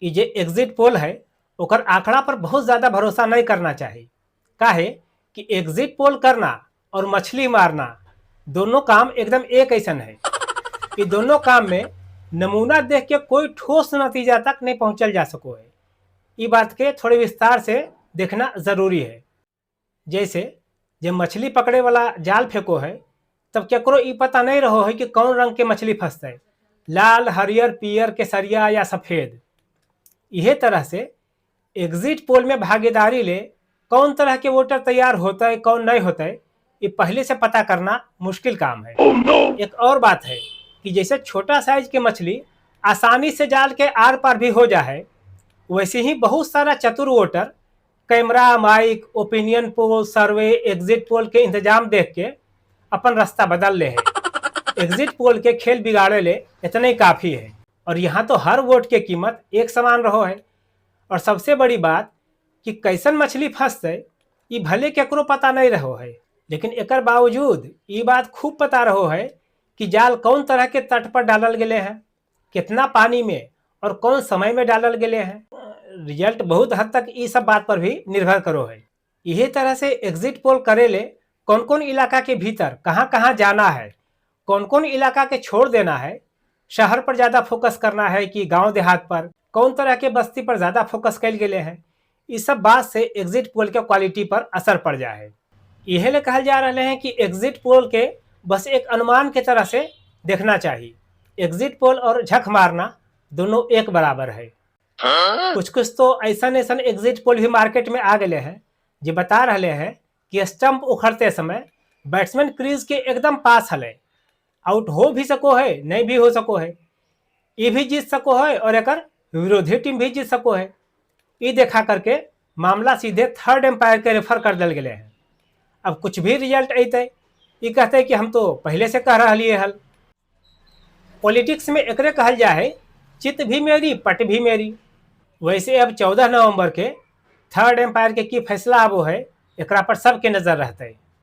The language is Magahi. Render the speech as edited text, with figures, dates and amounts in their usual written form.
ई जे एग्जिट पोल है ओकर आंकड़ा पर बहुत ज्यादा भरोसा नहीं करना चाहिए, काहे कि एग्जिट पोल करना और मछली मारना दोनों काम एकदम एक ऐसा है। ये दोनों काम में नमूना देख के कोई ठोस नतीजा तक नहीं पहुंचल जा सको है। ये बात के थोड़े विस्तार से देखना जरूरी है। जैसे जब मछली पकड़े वाला जाल फेंको है तब केकरो ई पता नहीं रहो है कि कौन रंग के मछली फंसते, लाल, हरियर, पियर, केसरिया या सफ़ेद। इहे तरह से एग्जिट पोल में भागीदारी ले कौन तरह के वोटर तैयार होता है, कौन नहीं होता है, ये पहले से पता करना मुश्किल काम है। Oh, no! एक और बात है कि जैसे छोटा साइज के मछली आसानी से जाल के are पार भी हो जाए, वैसे ही बहुत सारा चतुर voter camera, mic, opinion poll, survey, exit poll के इंतजाम देख के अपन रास्ता बदल ले है। एग्जिट पोल के खेल बिगाड़े ले इतना ही काफ़ी है। और यहाँ तो हर वोट के कीमत एक समान रहो है। और सबसे बड़ी बात कि कैसन मछली फंसते ये भले केकरो पता नहीं रहो है, लेकिन एकर बावजूद ये बात खूब पता रहो है कि जाल कौन तरह के तट पर डालल गेले हैं, कितना पानी में और कौन समय में डालल गेले हैं। रिजल्ट बहुत हद तक ये सब बात पर भी निर्भर करो है। यही तरह से एग्जिट पोल करे ले कौन कौन इलाका के भीतर कहाँ कहाँ जाना है, कौन कौन इलाका के छोड़ देना है, शहर पर ज़्यादा फोकस करना है कि गांव देहात पर, कौन तरह के बस्ती पर ज़्यादा फोकस कल गेले हैं, इस सब बात से एग्जिट पोल के क्वालिटी पर असर पड़ जाए। यह ले कहल जा रहे हैं कि एग्जिट पोल के बस एक अनुमान के तरह से देखना चाहिए। एग्जिट पोल और झक मारना दोनों एक बराबर है। कुछ कुछ तो ऐसा ऐसा एग्जिट पोल भी मार्केट में आ गए हैं जो बता रहे हैं कि स्टंप उखड़ते समय बैट्समैन क्रीज के एकदम पास हले, आउट हो भी सको है, नहीं भी हो सको है, ये भी जीत सको है और एकर विरोधी टीम भी जीत सको है। ये देखा करके मामला सीधे थर्ड एम्पायर के रेफर कर दिल गए हैं। अब कुछ भी रिजल्ट अतै, ये कहते कि हम तो पहले से कह रहा हल। पॉलिटिक्स में एकरे कहल जाए है चित भी मेरी पट भी मेरी। वैसे अब 14 नवंबर के थर्ड एम्पायर के की फैसला आबो है, एकरा पर सबके नज़र रहते।